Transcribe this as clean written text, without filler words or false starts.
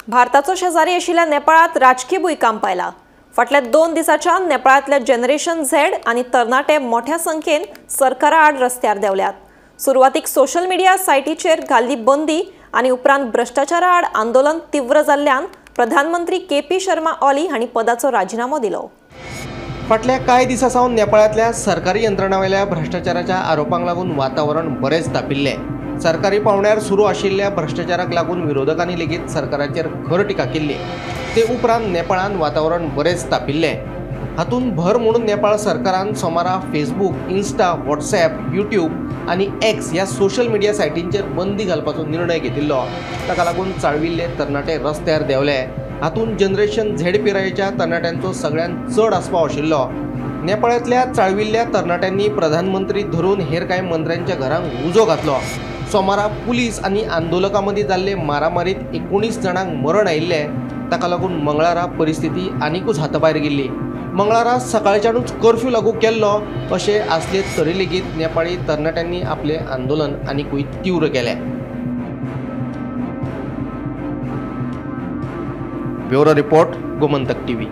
भारताचो शेजारी आशिल्ल्या नेपाळात राजकीय भूंयकांप आयला. फाटल्या 2 दिसांच्यान नेपाळांतल्या जनरेशन झेड आनी तरणाटे मोठ्या संख्येन सरकारा आड रस्त्यार देंवल्यात. सुरवातीक सोशल मिडिया सायटीचेर घाल्ली बंदी आनी उपरांत भ्रश्टाचारा आड आंदोलन तीव्र जाल्ल्यान प्रधानमंत्री के पी शर्मा ओली हांणी पदाचो राजिनामो दिलो. फाटल्या कांय दिसां सावन नेपाळांतल्या सरकारी यंत्रणांवेल्या भ्रश्टाचाराच्या आरोपांक लागून वातावरण बरेंच तापिल्लें. सरकारी पावंड्यार सुरू आशिल्ल्या भ्रश्टाचाराक लागून विरोधकांनी लेगीत सरकाराचेर खर टिका केल्ली. ते उपरांत नेपाळान वातावरण बरेंच तापिल्लें. हातूंत भर म्हणून नेपाळ सरकारान सोमारा फेसबूक, इन्स्टा, व्हॉट्सॲप, यूट्यूब आनी एक्स ह्या सोशल मिडिया सायटींचेर बंदी घालपाचो निर्णय घेतिल्लो. ताका लागून चाळविल्ले तरणाटे रस्त्यार देंवले. हातूंत जनरेशन झेड पिरायेच्या तरणाट्यांचो सगळ्यांत चड आस्पाव आशिल्लो. नेपाळांतल्या चाळविल्ल्या तरणाट्यांनी प्रधानमंत्री धरून हेर कांय मंत्र्यांच्या घरांक उजो घातलो. सोमारा पुलीस आनी आंदोलकां मदीं जाल्ले मारामारीत 19 जाणांक मरण आयिल्लें. ताका लागून मंगळारा परिस्थिती आनिकूच हाताभायर गेल्ली. मंगळारा सकाळच्यानूच कर्फ्यू लागू केल्लो. अशें आसले तरी लेगीत नेपाळी तरणाट्यांनी आपलें आंदोलन आनिकूय तीव्र केलें. Bureau report, Gomantak TV.